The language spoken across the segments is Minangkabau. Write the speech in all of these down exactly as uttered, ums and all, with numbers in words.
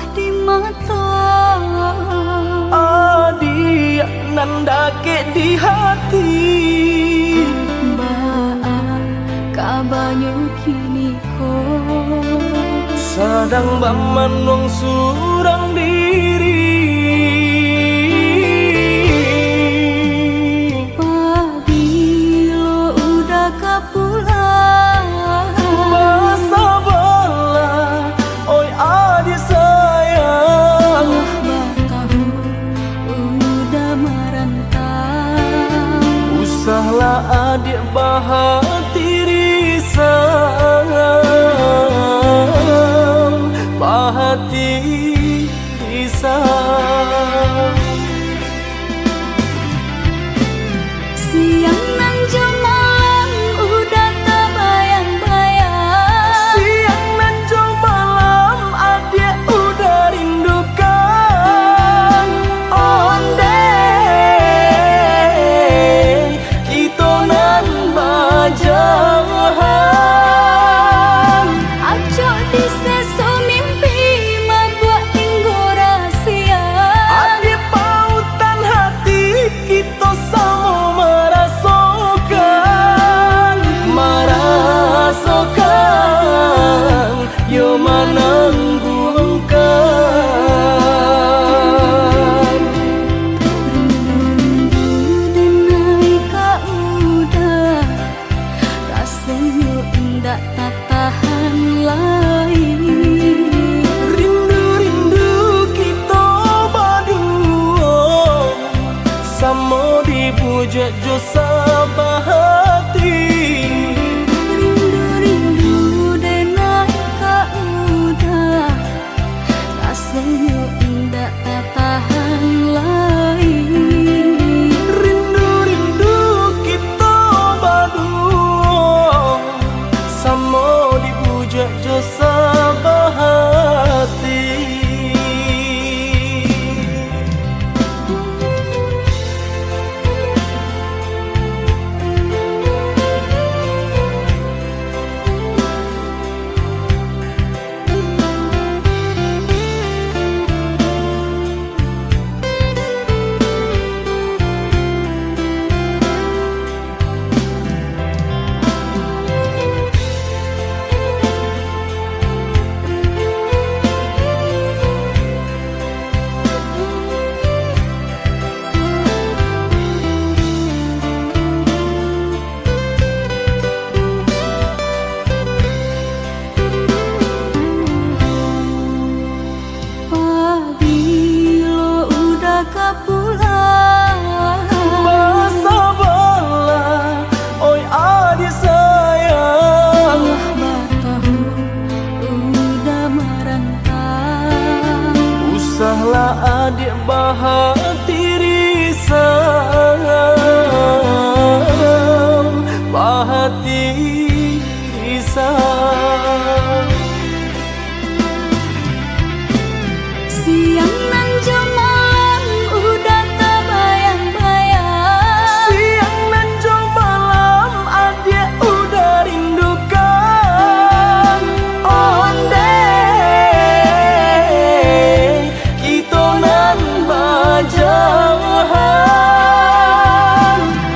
Di mato. Adiak nan dakek di hati. Baa kabanyo kini ko? Sadang bamanuang surang diri. Pabilo Uda ka pulang? Basabalah, oi adik sayang. Lah batahun Uda marantau. Usahlah adik bahati risau, bahati risau. Siang nan jo malam Uda tabayang-bayang. Siang nan jo malam adiak Uda rindukan. Ondeh kito nan bajauhan. Acok diseso mimpi, mabuak tinggo rasia. Adiak pautan hati, kito samo marasokan, marasokan, yo manangguangkan. Rindu-rindu denai ka Uda, rasonyo indak tatahan lai. Rindu-rindu kito baduo, samo dibujuak jo sabahati. Rindu-rindu denai ka Uda, rasonyo indak tatahan lai. Rindu-rindu kito baduo, samo dibujuak jo sabahati. Pabilo Uda ka pulang? Basabalah, oi adik sayang. Lah batahun Uda marantau. Usahlah adik bahati risau, bahati risau. Siang nan jo malam Uda tabayang-bayang. Siang nan jo malam adiak Uda rindukan. Ondeh kito nan bajauhan.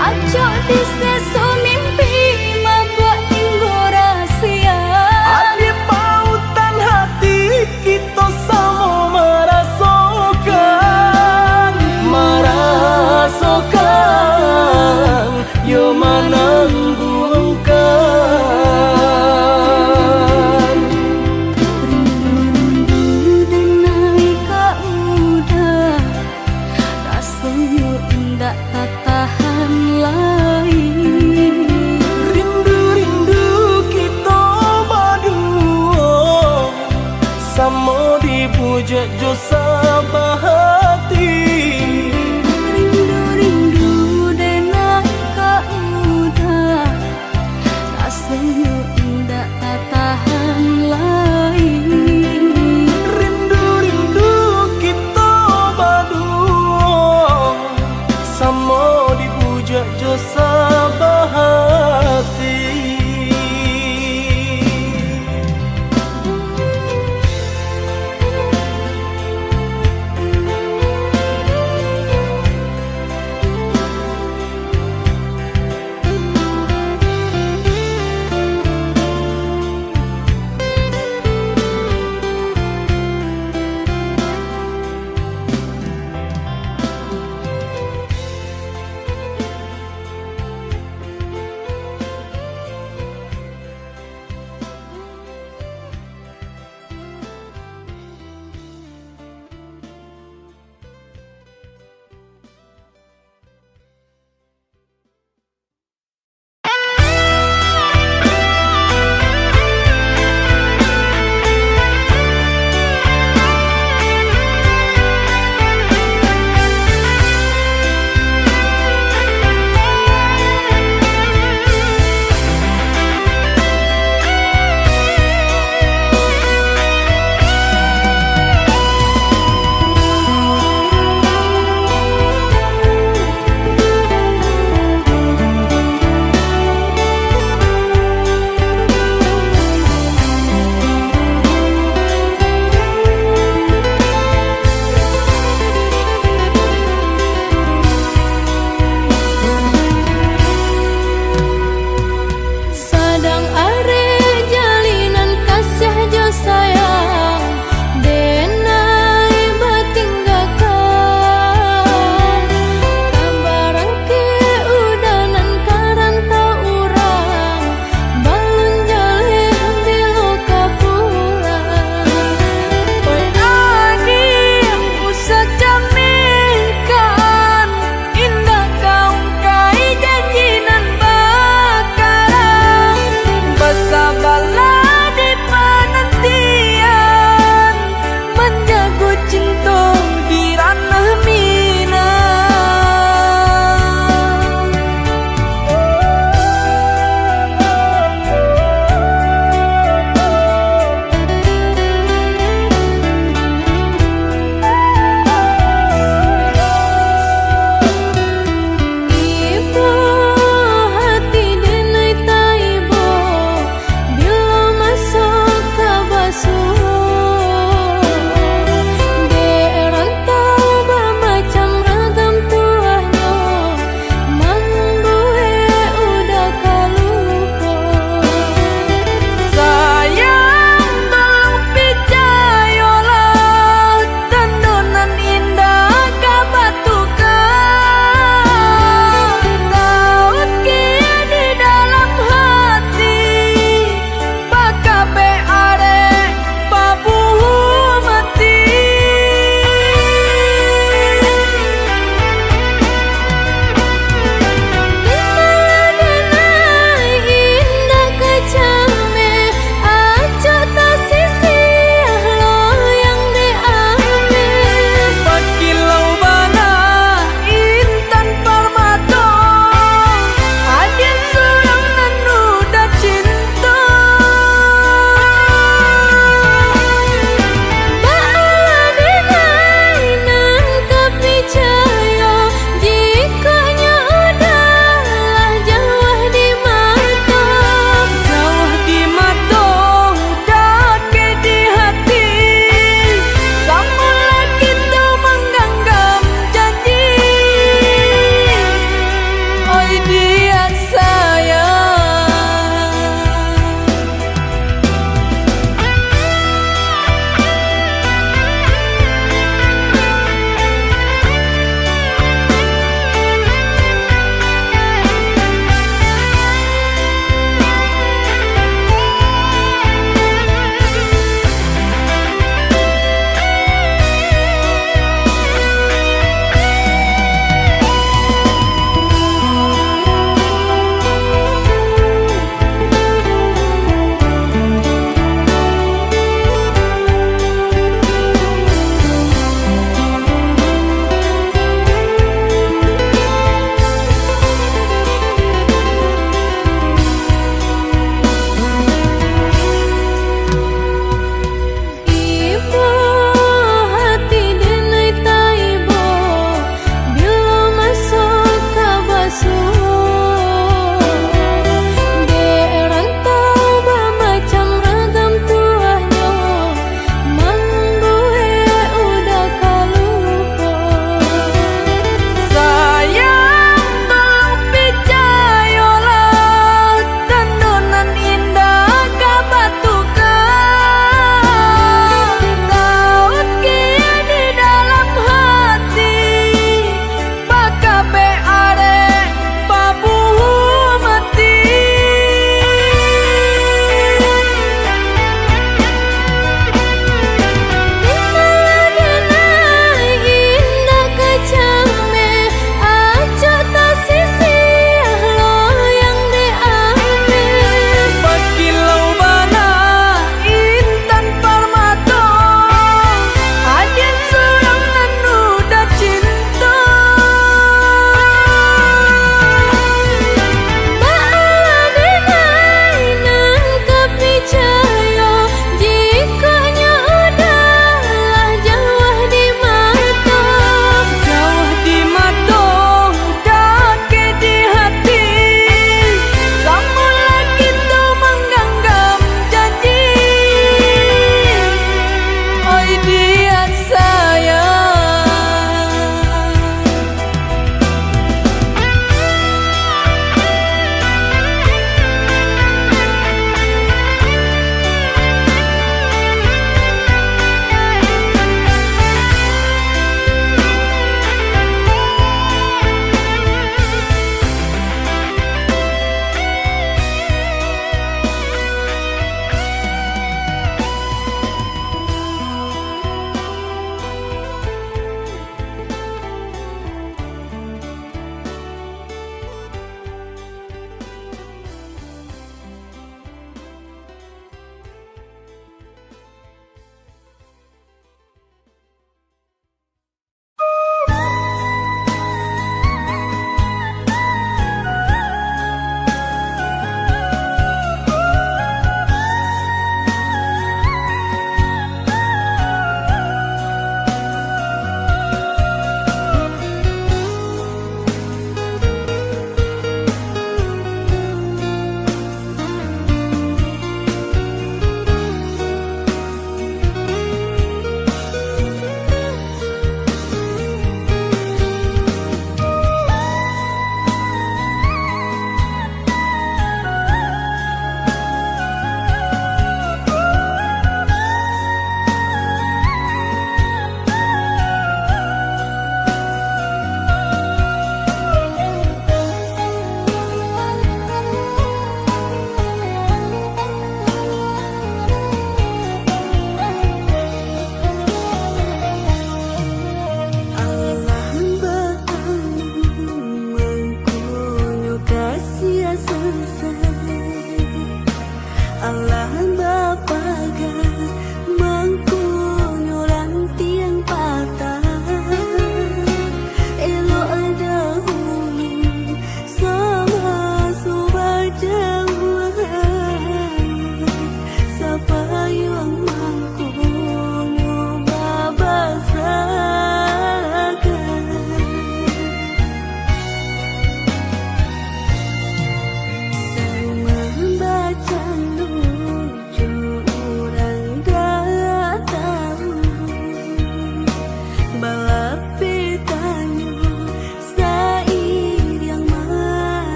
Acok diseso mimpi, mabuak tinggo rasia. Adiak pautan hati, kito samo marasokan, marasokan, yo manangguangkan. Rindu-rindu denai ka Uda, rasonyo indak tatahan lai. Rindu-rindu kito baduo, samo dibujuak jo sabahati. Rindu-rindu denai ka Uda, rasonyo indak tatahan lai. Rindu-rindu kito baduo, samo dibujuak jo sabahati.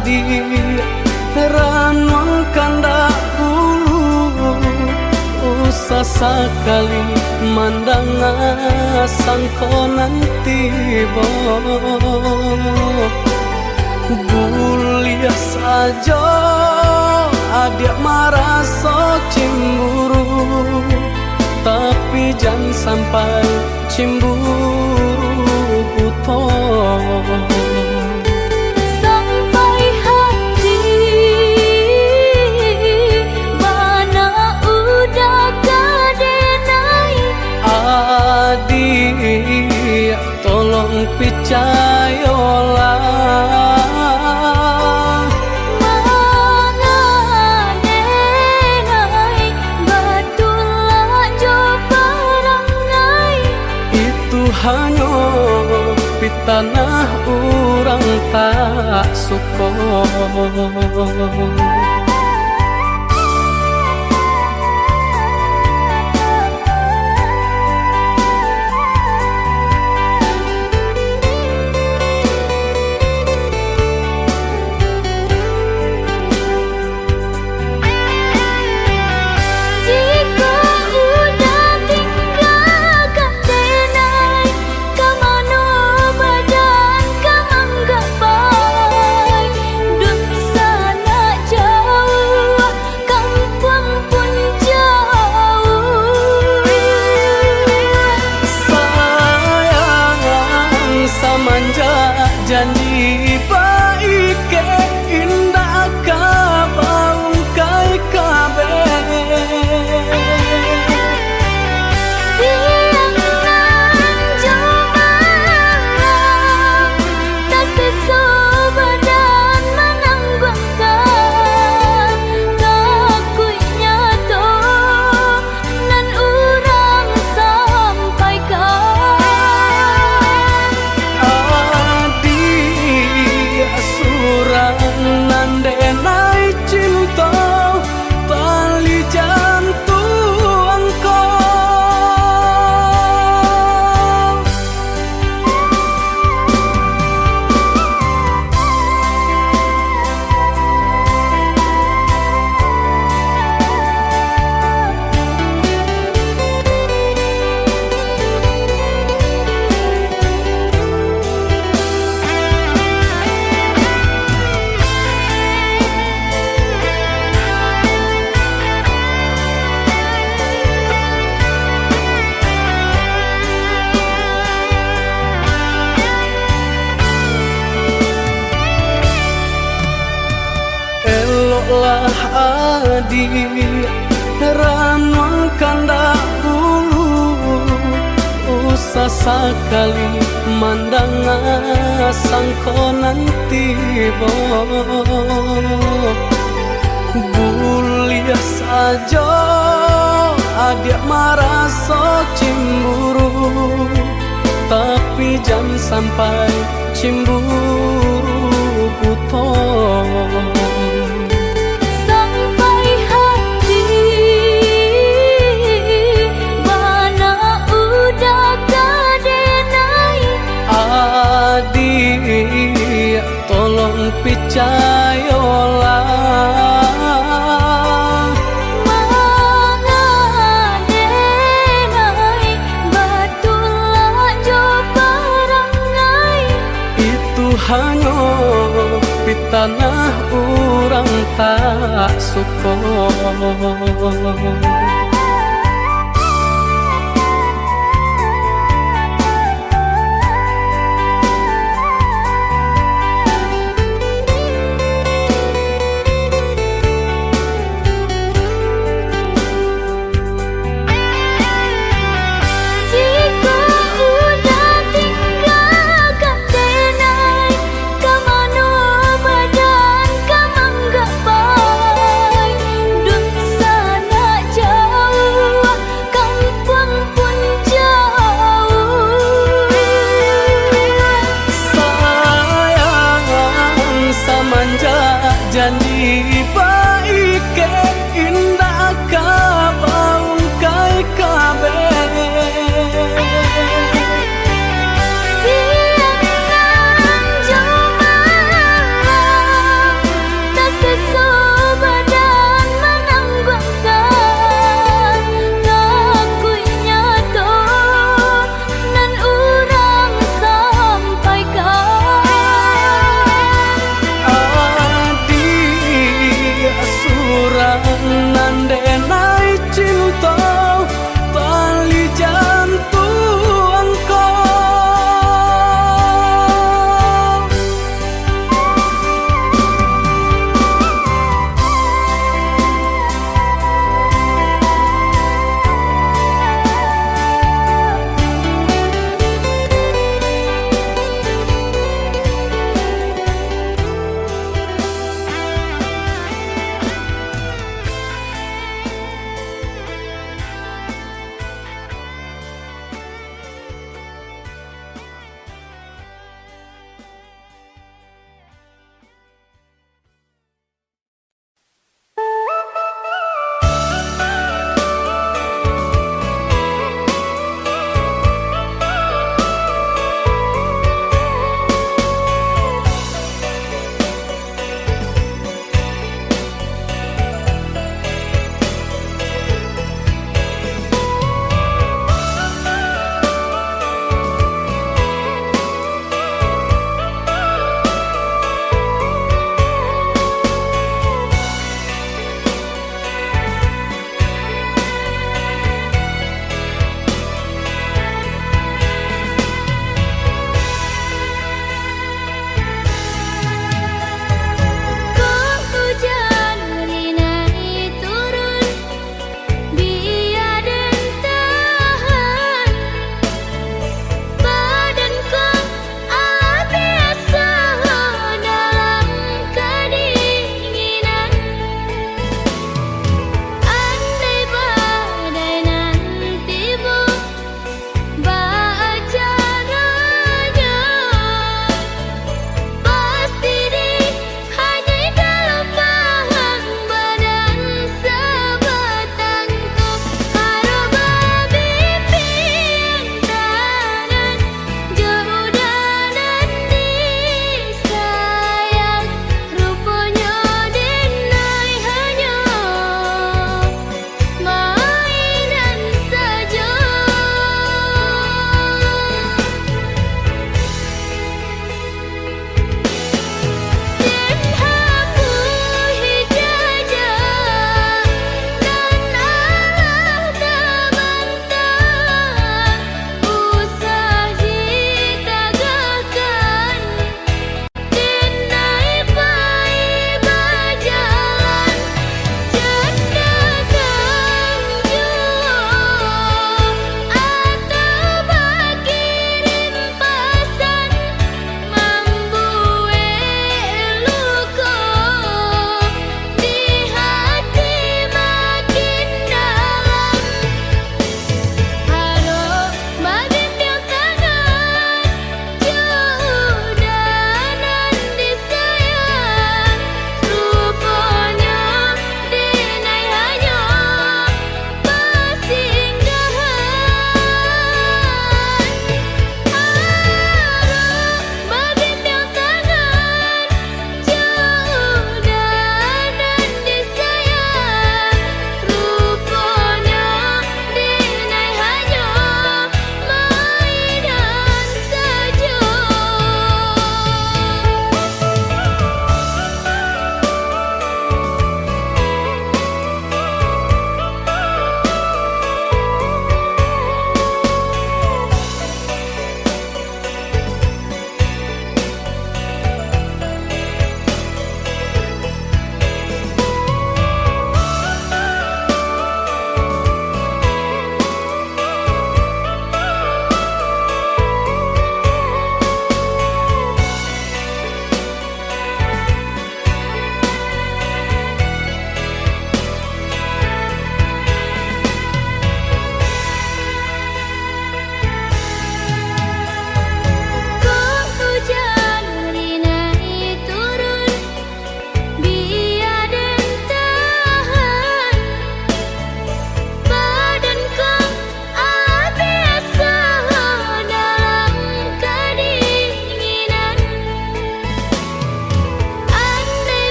Di ranuang kandak bulu, usah sakali mandanga sangko nan tibo. Buliah sajo adiak maraso cimburu, tapi jan sampai cimburu buto. Sampai hati bana udah ka denai. Adiak, tolong picayolah. Manga denai batulak jo parangai. Itu hanyo pitanah urang tak suko. Jikok udah tinggakan denai, ka mano badan ka manggapai? Dunsanak jauah, kampuang pun jauah. Sayang, samanjak janji baikek, indak ka baungkai kabeh. Siang nan jo malam, taseso badan manangguangkan, takuiknyo tu nan urang sampaikan. Adiak surang nan denai cinto, tali jantuang ko. Eloklah adiak, ranuang kandak bulu, usah sakali mandanga sangko nan tibo. Buliah sajo adiak maraso cimburu, tapi jan sampai cimburu buto. Sampai hati bana udah ka denai. Adiak, tolong picayolah. Manga denai batulak jo parangai. Itu hanyo pitanah urang tak suko. Jikok udah tinggakan denai, ka mano badan ka manggapai? Dunsanak jauah, kampuang pun jauah. Sayang, samanjak janji baikek, indak ka baungkai kabeh. Siang nan jo malam,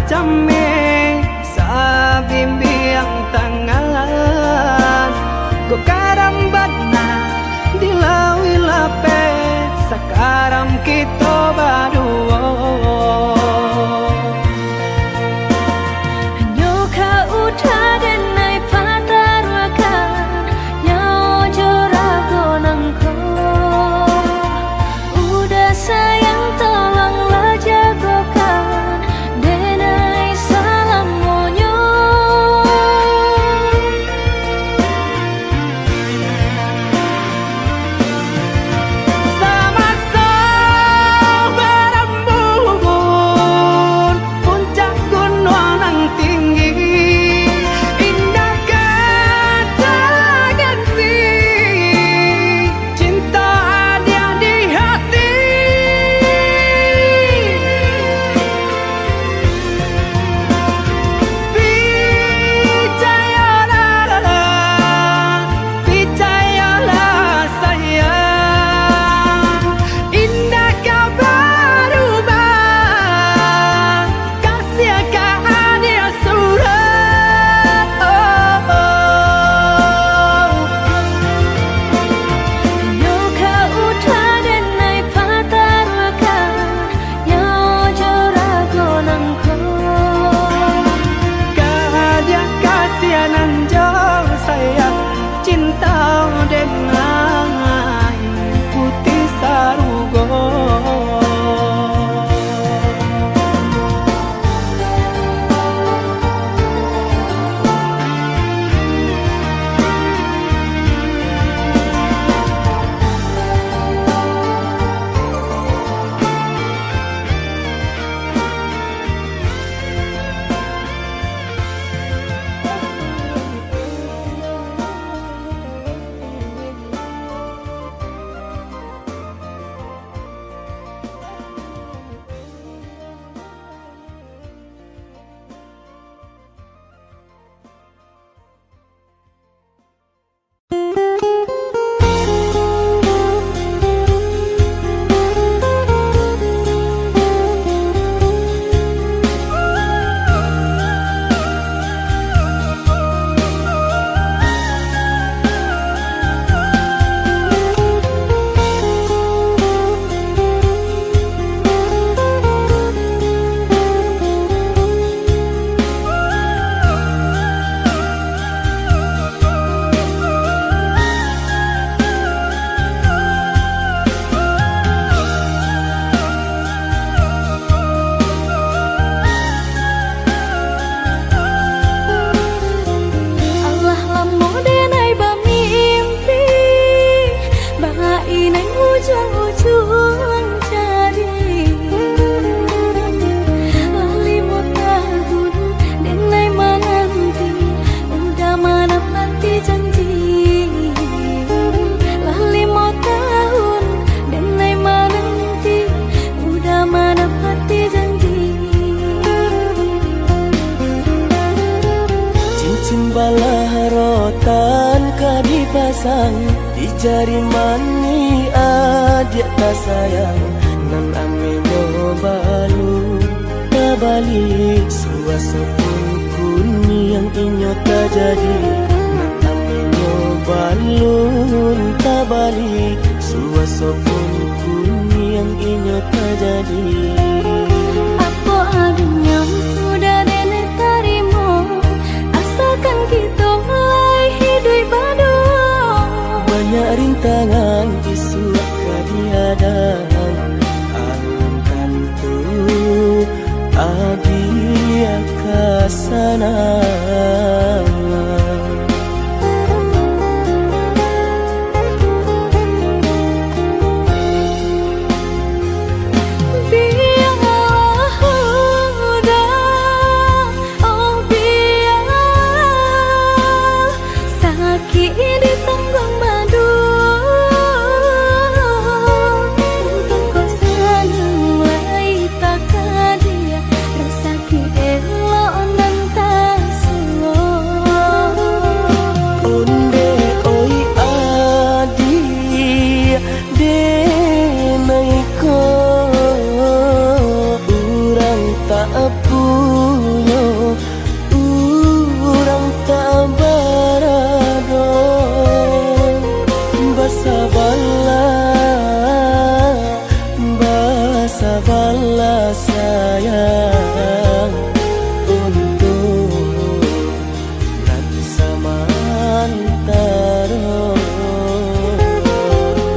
Cameh sabimbiang tangan, kok karam bana di lauik lapeh, sakaram kito baduo. Hanyo ka udah denai pataruahkan, nyawa jo rago nangko. Udah sayang, tolonglah jagokan denai salamonyo. Samaso barambun puncak gunuang nan tinggi, indak ka taganti cinto adiak di hati. Picayolah, picayolah sayang, indak ka barubah. Kasiah ka adiak surang. Hanyo ka udah denai pataruahkan, nyawa jo rago nangko. Ka adiak kasiah nan jo sayang, cinto denai putih sarugo. Alah lamo denai bamimpi, bak inai ujuang-ujuang jadi. Lah limo tahun denai mananti, udah manapati janji. Lah limo tahun denai mananti, udah manapati janji. Cincin balah rotan ka dipasang di jari manih adiak tasayang, nan ameh nyo balun tabali, suaso pun kuniang inyo tajadi, nan ameh nyo balun tabali, suaso pun kuniang inyo tajadi. Apo adonyo udah denai tarimo, asalkan kito lai hiduik baduo. Banyak rintangan isuak ka dihadang, alun tantu adiak ka sanang. Bialah udah, oh bialah, sakik ditangguang baduo. Untuang kok sanang lai takadiak, rasaki elok nan tasuo. Tak punyo, urang tak barado, basabalah, basabalah sayang, untuak nan samantaro.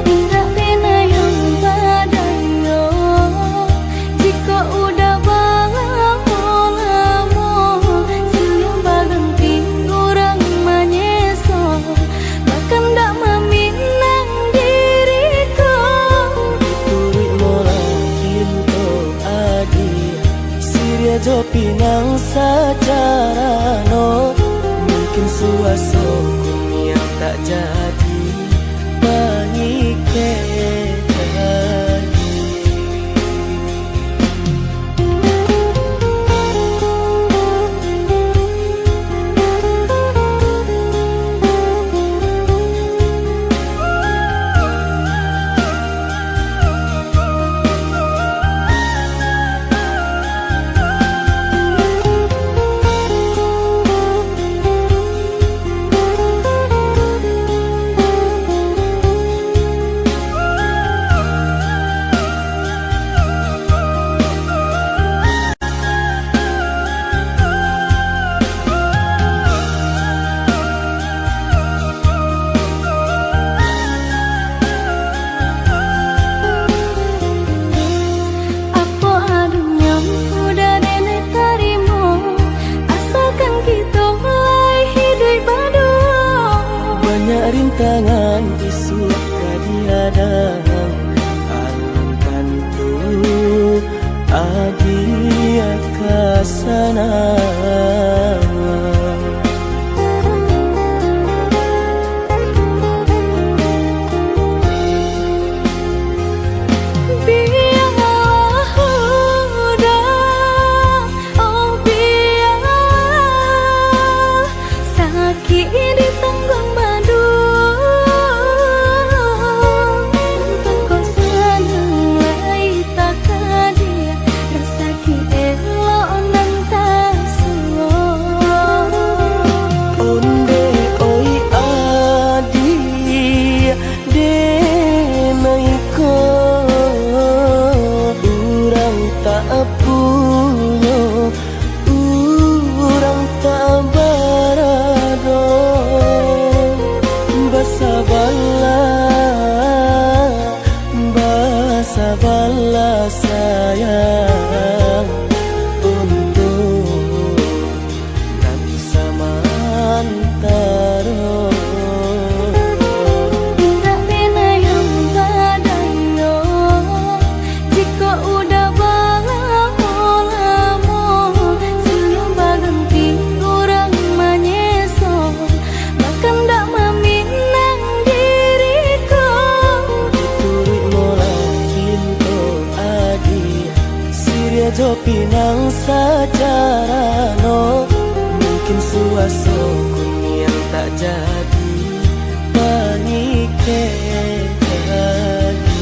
Indak bana yang badayo, jikok udah balamo-lamo, sudah baganti urang manyeso, bakandak maminang diri ko. Dituruik molah pinto adiak, siriah jo pinang sajarano, mungkin suaso kuniang tak jadi mangikek. Apo adonyo udah denai tarimo, asalkan kito lai hiduik baduo. Banyak rintangan isuak ka dihadang, alang tantu adiak ka sanang. Bialah udah, oh bialah, sakik ditangguang baduo. Untuak ko sanang lai takadiak, rasaki elok nan tasuo. Ondeh oi adiak, denai ko, urang tak punyo, urang tak barado, basabalah, basabalah sayang, untuak nan samantaro. Indak bana yang badayo, jikok udah balamo-lamo, sudah baganti urang manyeso, bakandak maminang diri ko. Dituruik molah pinto adiak, siriah jo pinang sajarano, mungkin suaso kuniang tak jadi mangikek lagi.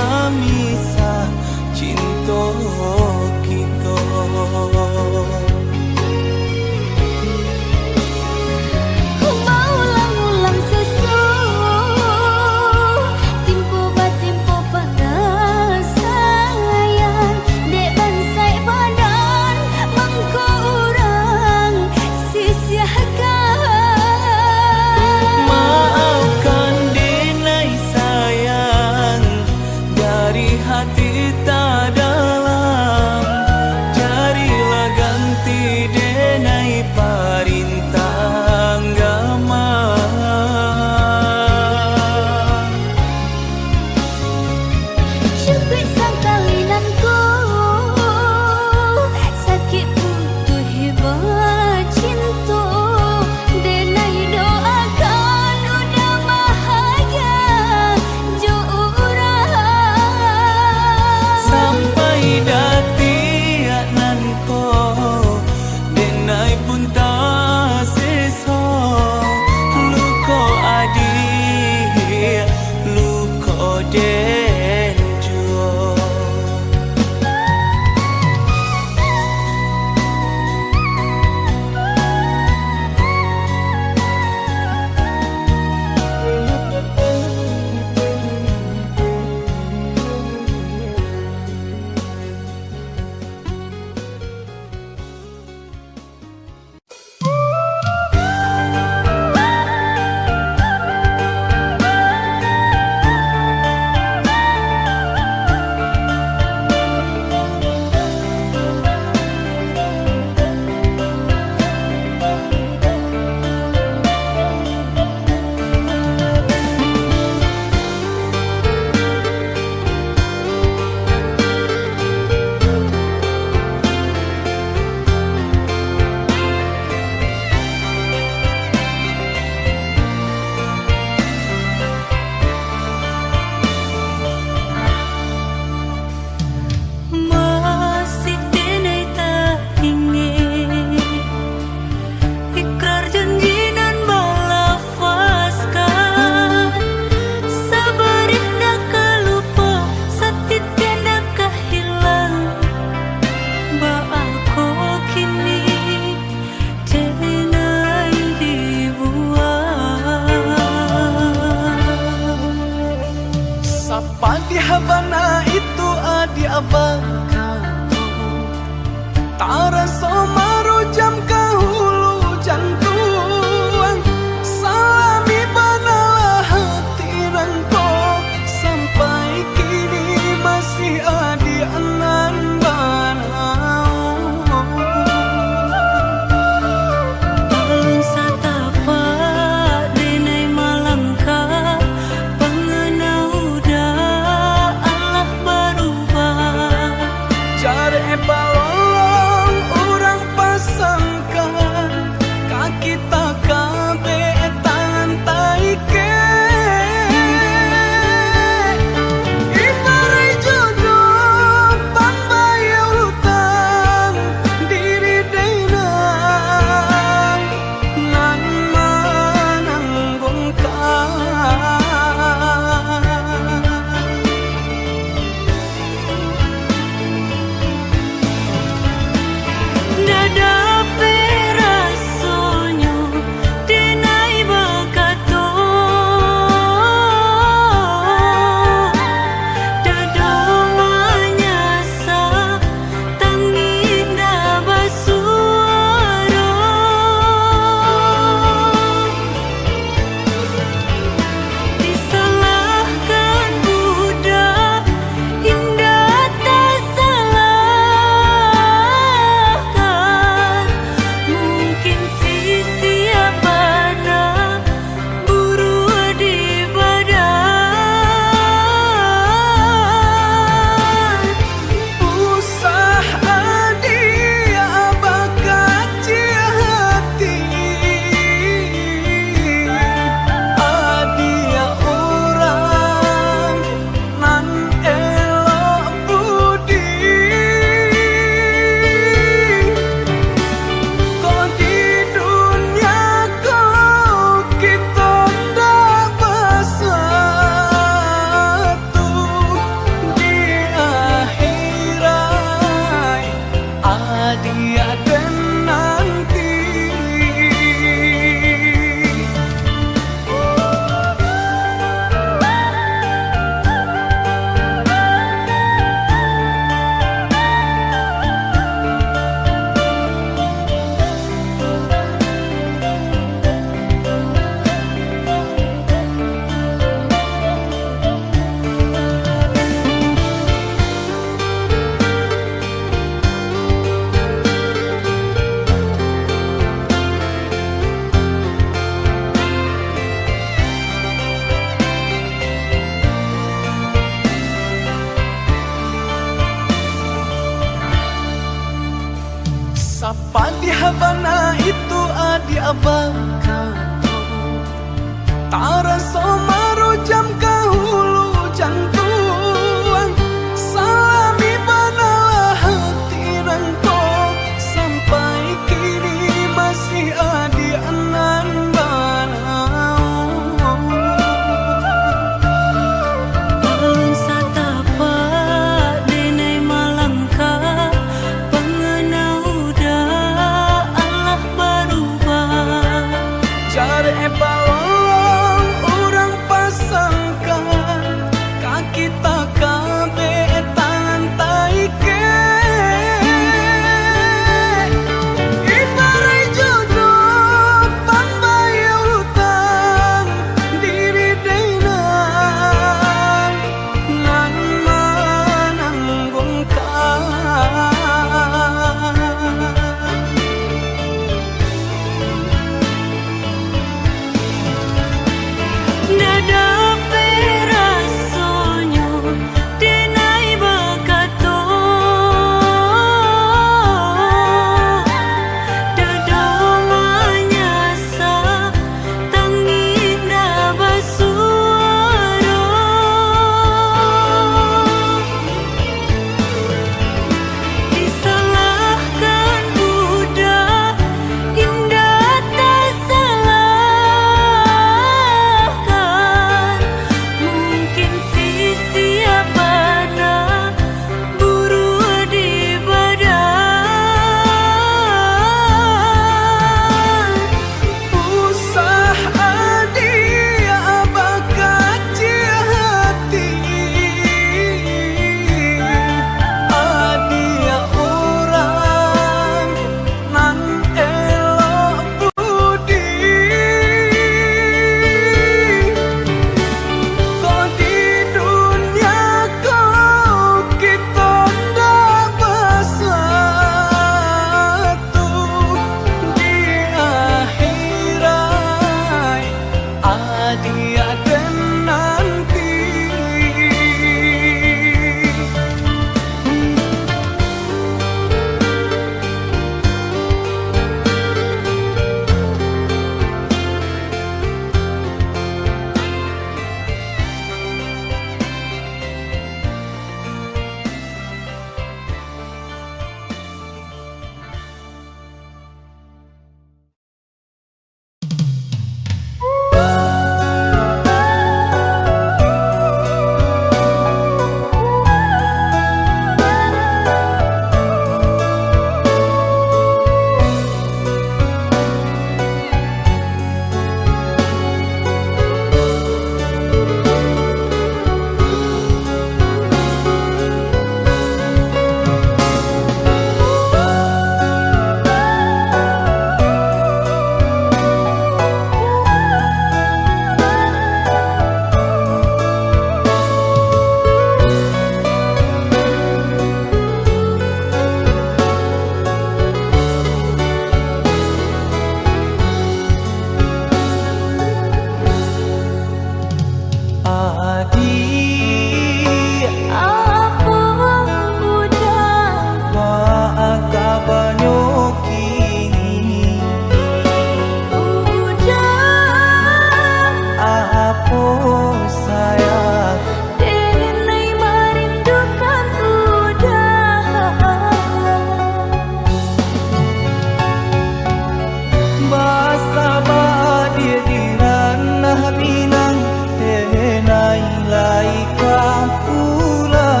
Sabab di ranah Minang, denai lai ka pulang.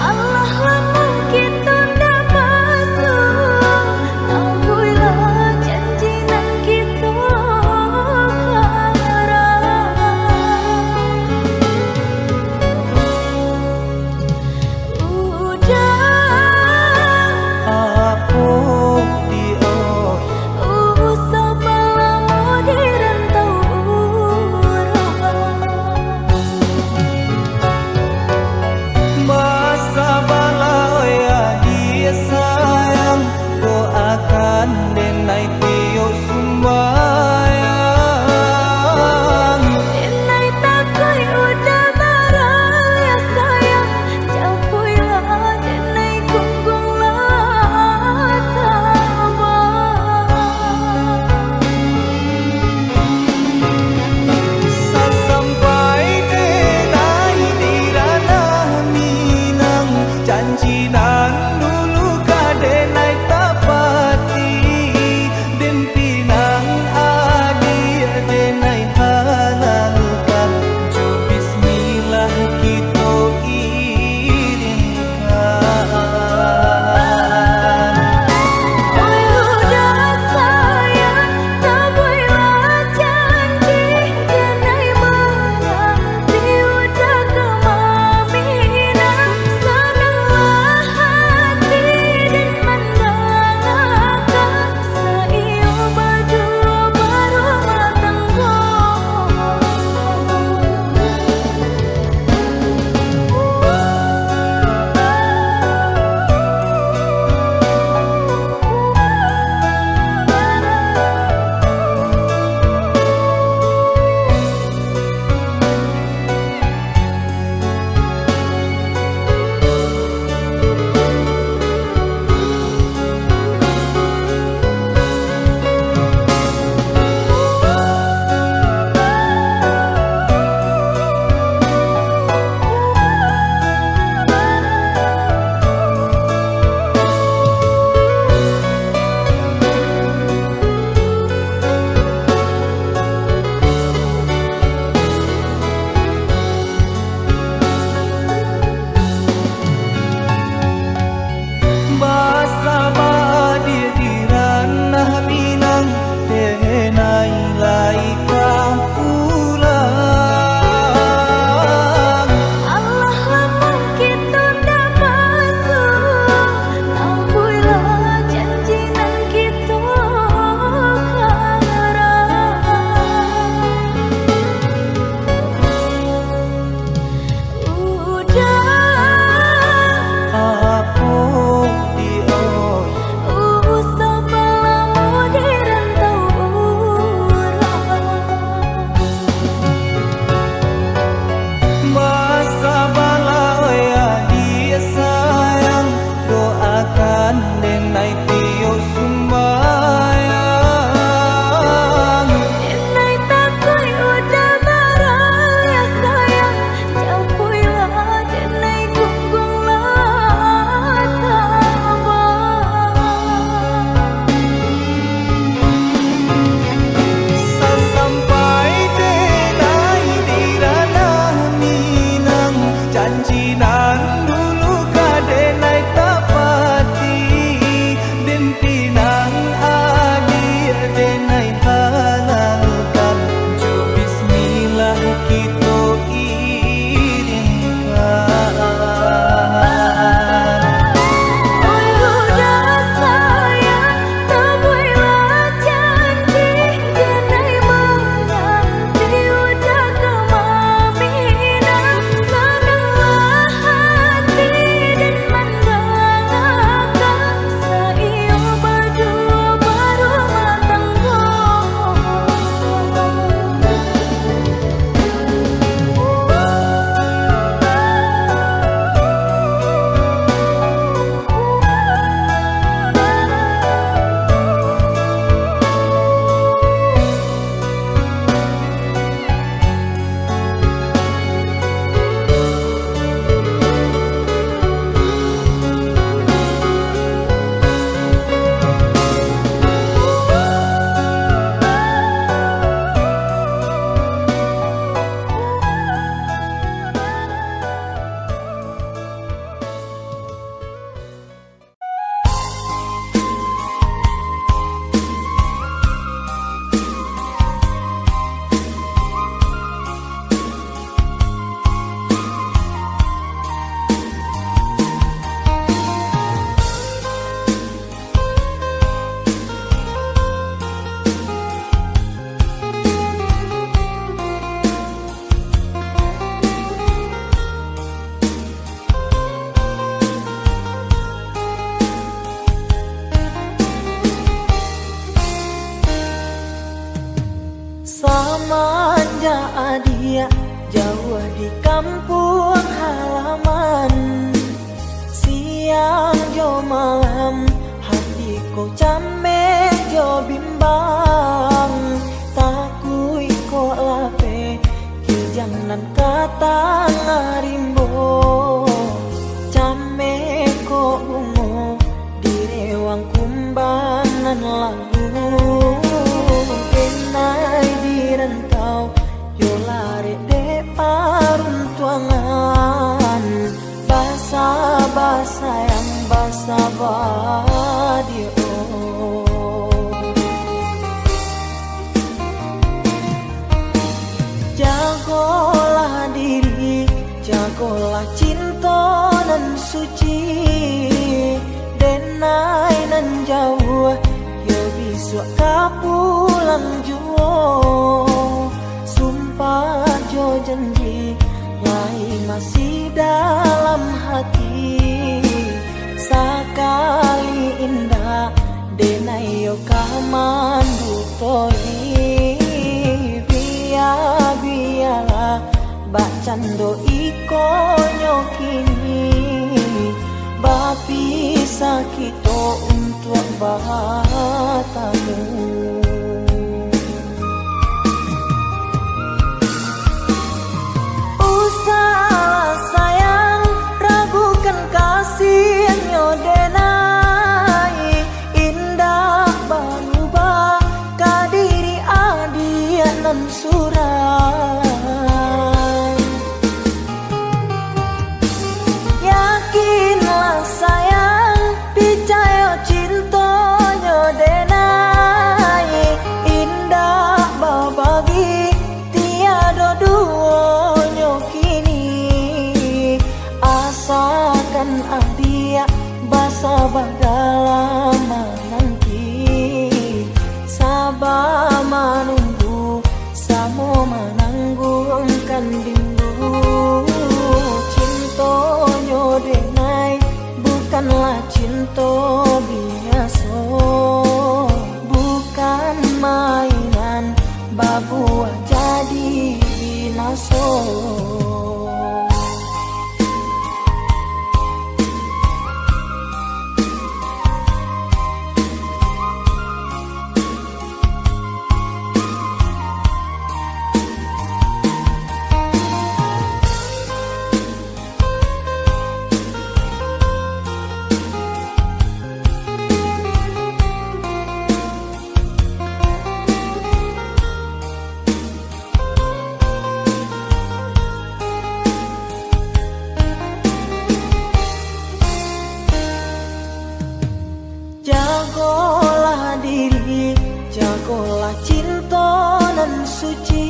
Alah lamo kito ndak basuo, tabuihlah janji nan kito harap. Udah. Apo di Adiak jauah di kampuang halaman. Siang jo malam, hati ko cameh jo bimbang. Takuik ko lapeh, kijang nan ka tangah rimbo. Cameh ko bungo, di rewang kumbang nan lalu. Denai di rantau, yo larek dek paruntuangan. Basaba sayang, basaba di oh. Jagolah diri, jagolah cinto nan suci. Denai nan jauah, yo bisuak ka pulang juo. Sumpah jo janji, lai masih dalam hati. Sakali indak, denai yo ka mandutoi. Bia-bialah, bakcando iko nyo kini, bapisah kito untuak batamu. Usahlah sayang, ragukan kasihnyo denai. Indak barubah ka diri adiak nan surang. Yakinlah sayang, picayo cintonyo denai. Indak babagi, tiado duonyo kini. Asakan adiak basaba dalam mananti, saba manunggu, samo manangguangkan rindu. Cintonyo denai bukanlah cinto biaso, bukan mainan babuah jadi binaso. Jagolah diri, jagolah cinto nan suci.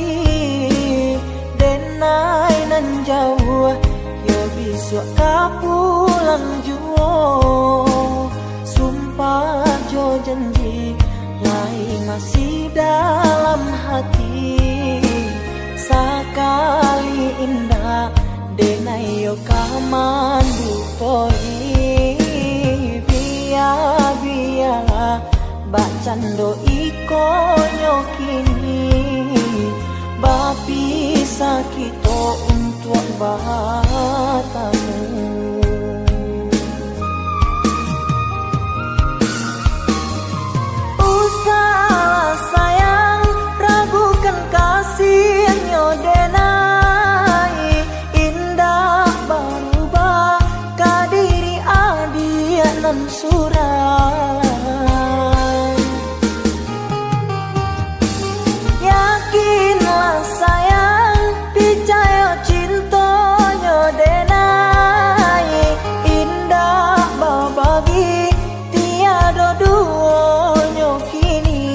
Denai nan jauah, yo bisuak ka pulang juo. Sumpah jo janji, lai masih dalam hati. Sakali indak, denai yo ka mandutoi. Bia-bialah, bakcando iko nyo kini, bapisah kito untuak batamu. Usahlah sayang, ragukan kasihnyo denai. Indak barubah ka diri adiak nan surang. Yakinlah sayang, picayo cintonyo denai. Indak babagi, tiado duonyo kini.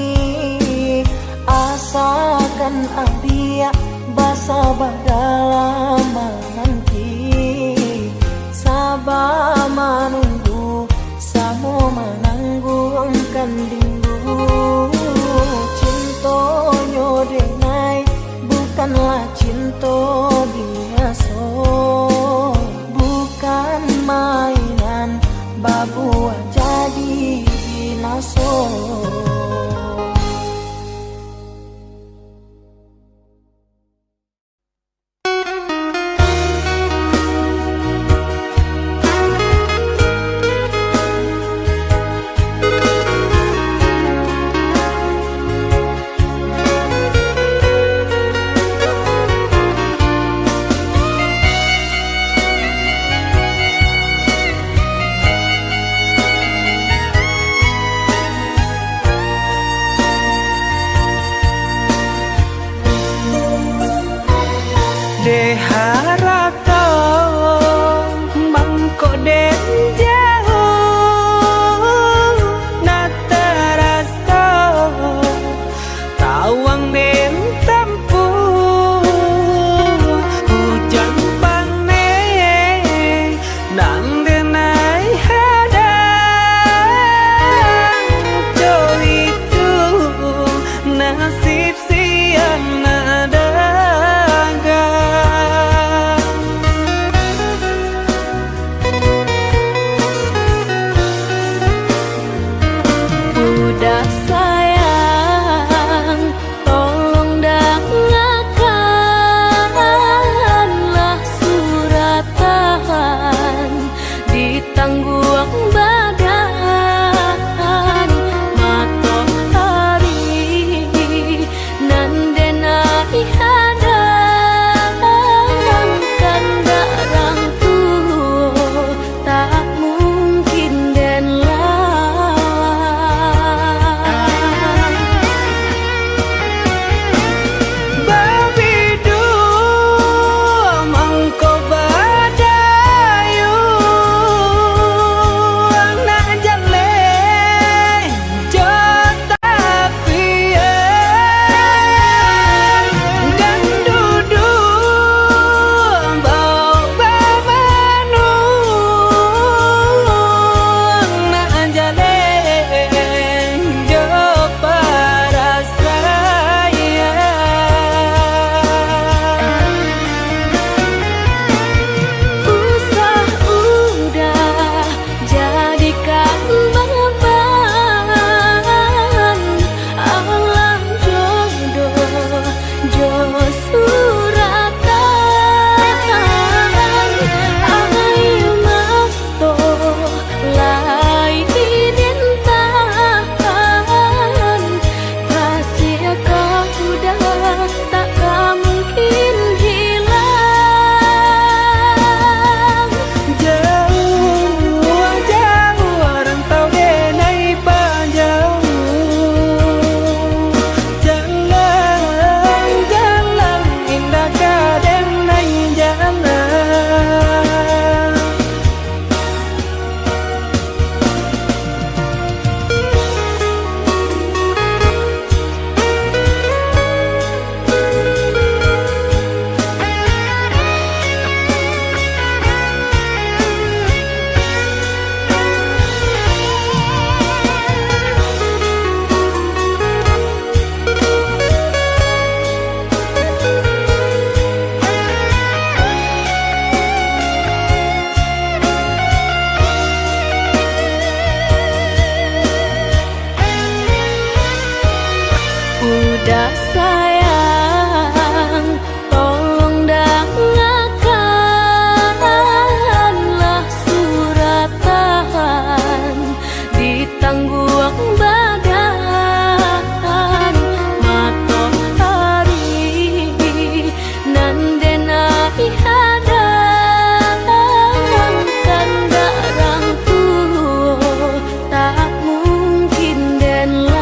Asakan adiak basaba dalam mananti, saba manunggu, samo manangguangkan rindu. Cintonyo denai bukanlah cinto biaso, bukan mainan babuah jadi binaso. Dek harato mangko den jauah, nak taraso tawang den tampuah. Ujan paneh nan den ai hadang, jo itu nasib siang nak dagang. Uda sayang, tolong dangakanlah suratan, ditangguang badan matoari. Nan den ai hadang, kandak rang tuo, tak mungkin den lawan. Babiduah mangko badayuang, nak jaleh jo tapian, dan duduak baok bamanuang, nak jaleh jo parasaian. Usah udah jadikan baban, alah jodoh jo suratan. Air mato lai den tahan, kasih ka udah tak ka mungkin hilang. Jauah, jauah rantau den ai pajauah, jalan, jalan indak ka den ai jalan. Udah sayang, tolong dangakanlah suratan, ditangguang badan matoari. Nan den ai hadang, kandak rang tuo, tak mungkin den lawan.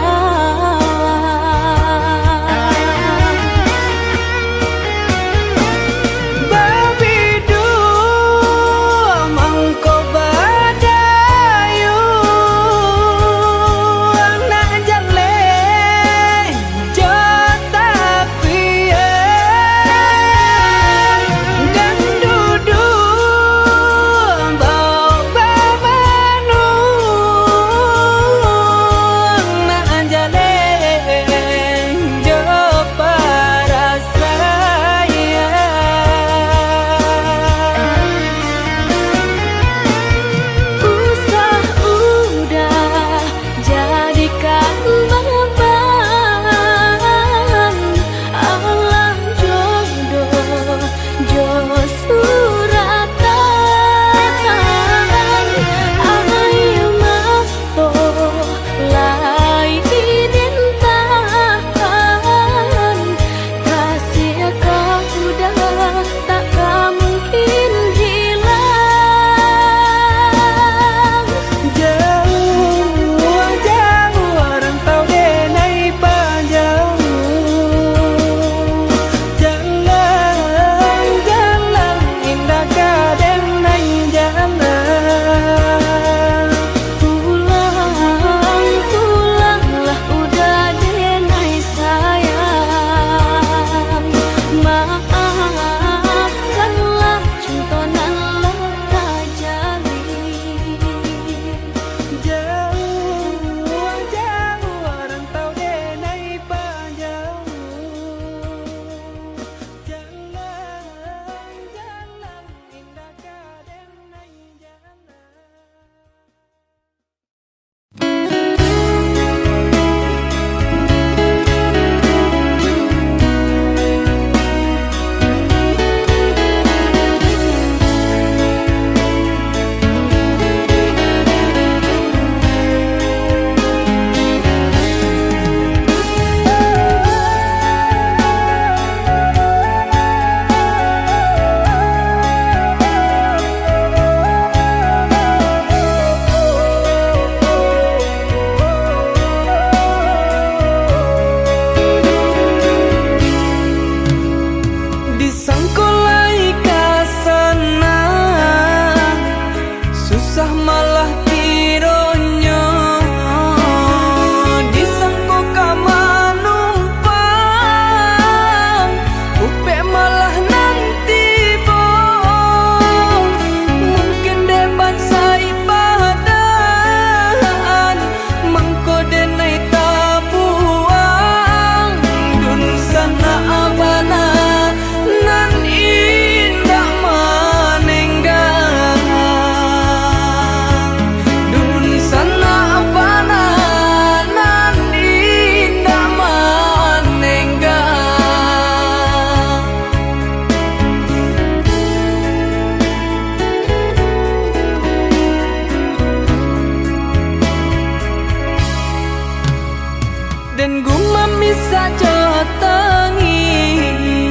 Den gumam isak jo tangih,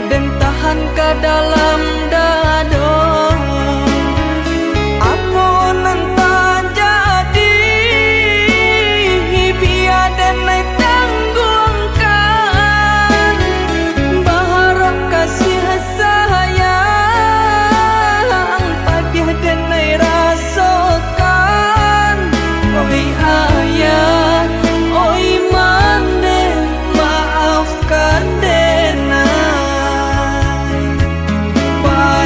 den tahan ka dalam dado. Apo nan tajadi, bia den ai tangguangkan. Baharap kasih sayang, padiah den ai rasokan. Oi ayah, oi mandeh, maafkan den ai.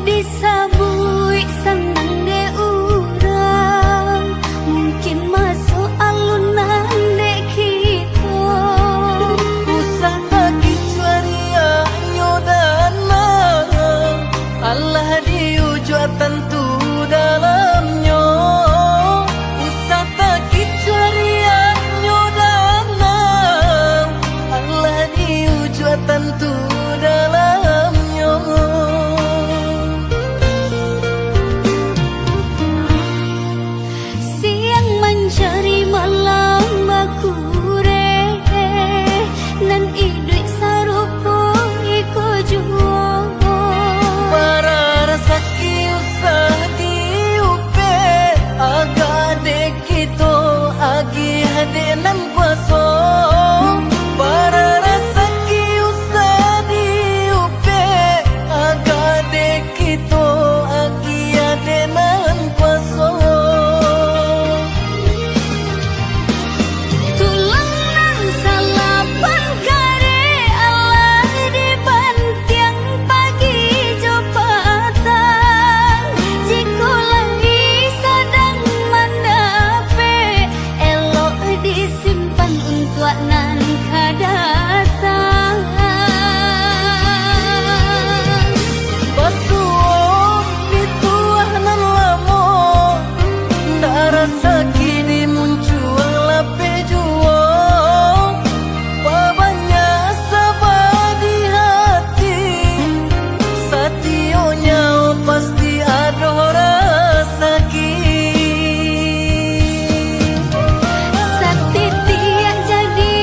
Disabuik sanang dek urang, mungkin masuak alunan dek kito. Usah takicuah riaknyo danang, alah diujuak tantu dalamnyo. Usah takicuah riaknyo danang, alah diujuak tantu dalamnyo. Siang mancari malam bakureh, nan iduik sarupo iko juo. Bara rasaki usah diupek, agak dek kito agiah dek nan kuaso. Bara rasaki usah diupek, agak dek kito agiah dek nan kuaso. Tulang nan salapan kareh alah dibantiang pagi jo patang. Jikok lai sadang mandapek, elok disimpan untuak nan ka datang. Basuo pituah nan lamo, ndak rasaki dimuncuang lapeh juo. Pabanyak saba di hati, satio nyawa pasti ado rasaki. Satitiak jadi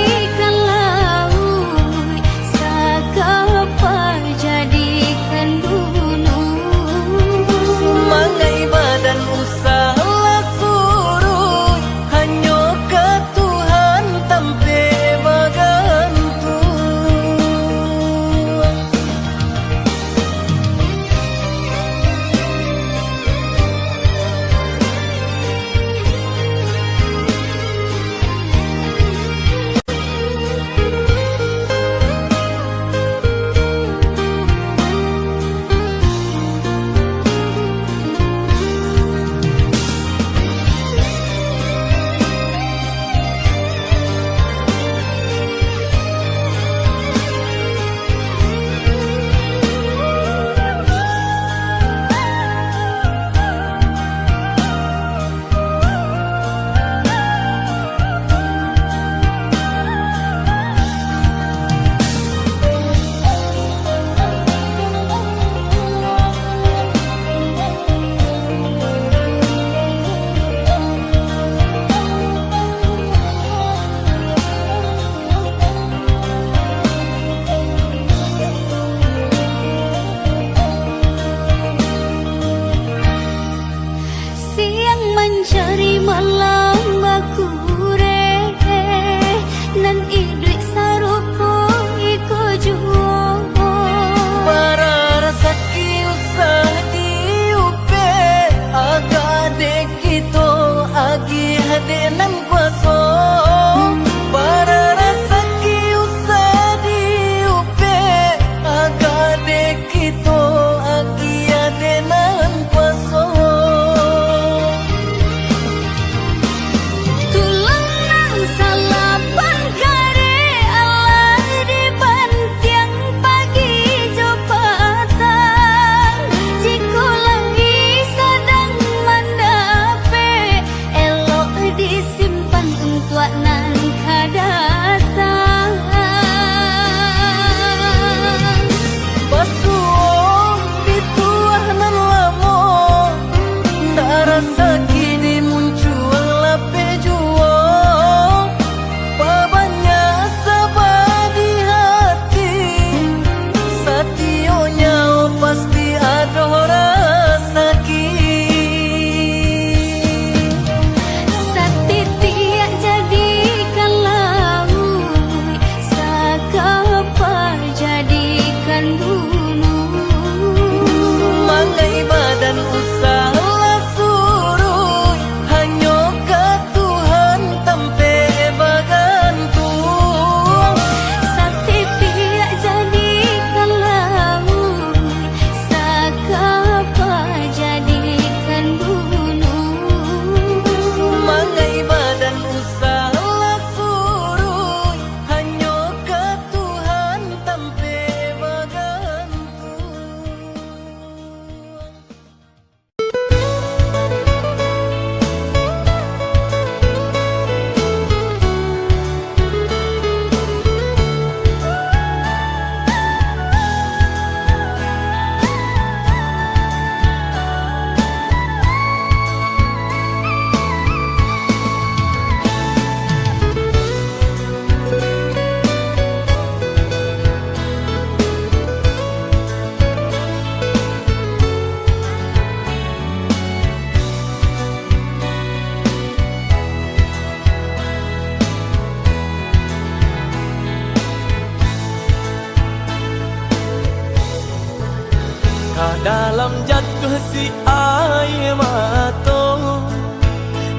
Jatuah si aia mato,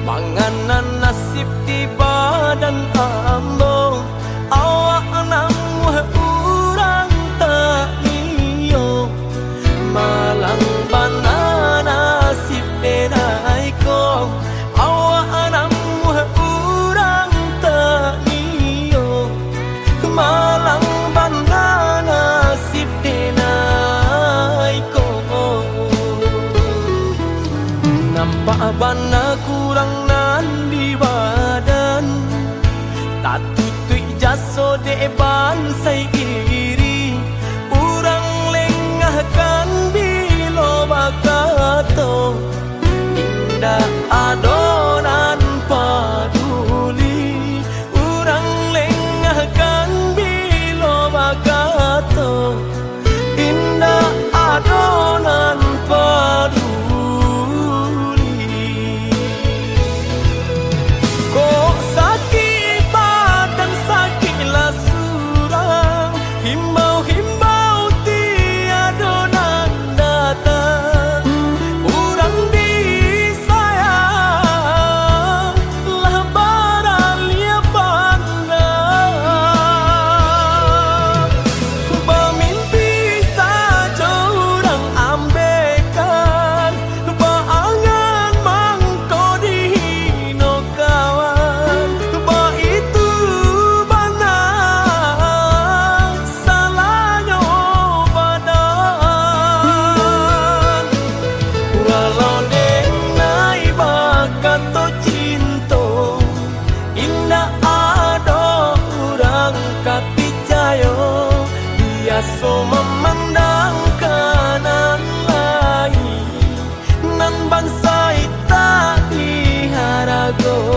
mangana nasib di badan ambo. Awak namuah urang taniyo, malang bana nasib denai ko. Awak namuah urang taniyo, malang bana nasib denai ko. Nampak bana kurang nan di badan, tatutuik jaso dek bansai iri. Urang lengahkan bilo bakato, indak ado nan paduli. Urang lengahkan bilo bakato, indak ado nan paduli. Kok sakik badan, sakiklah surang, himbau-himbau tiado nan datang. Urang disayang lah baraliah pandang. Bamimpi sajo urang ambekan, baangan mangko dihino kawan. Baitu bana salahnyo badan. Walau denai bakato cinto, indak ado urang ka picayo. Biaso mamandang ka nan lain, nan bansai tak diharagoi.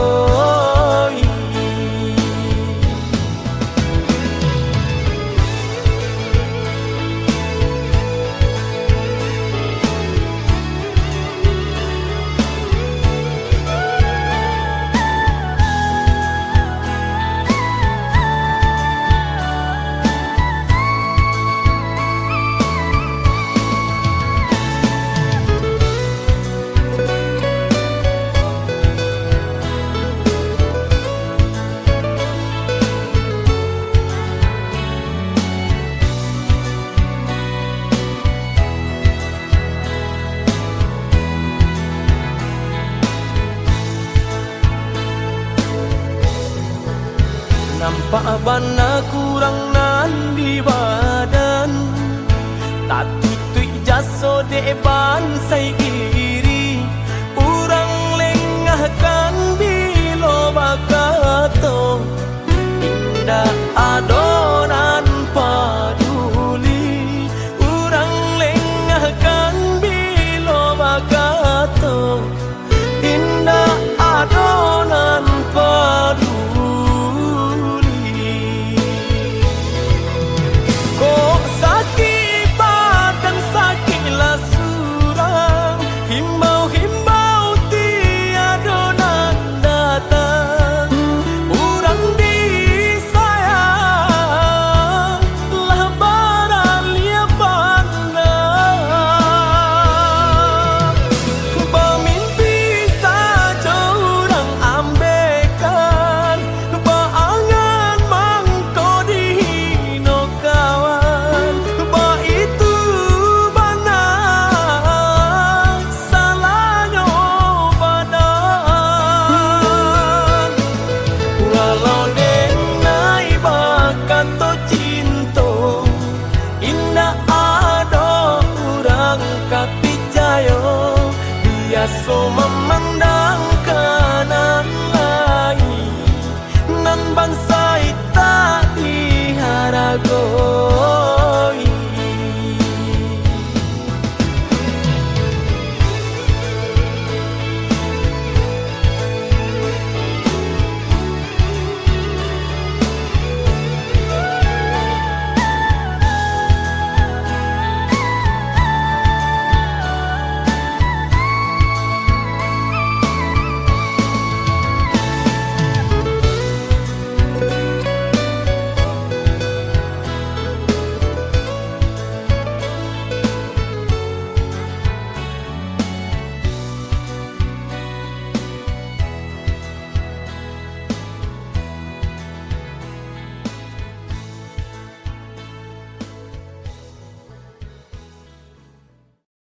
Nampak bana kurang nan di badan, tatutuik jaso dek bansai iri. Urang lengahkan bilo bakato, indak ado nan paduli. Urang lengahkan bilo bakato, indak ado nan paduli. Kok sakik badan, sakiklah surang, himbau-himbau tiado nan datang. Urang disayang lah baraliah pandang. Bamimpi sajo urang ambekan, baangan mangko dihino kawan. Baitu bana salahnyo badan. Walau denai bakato cinto, indak ado urang ka picayo. Biaso mamandang ka nan lain, nan bansai tak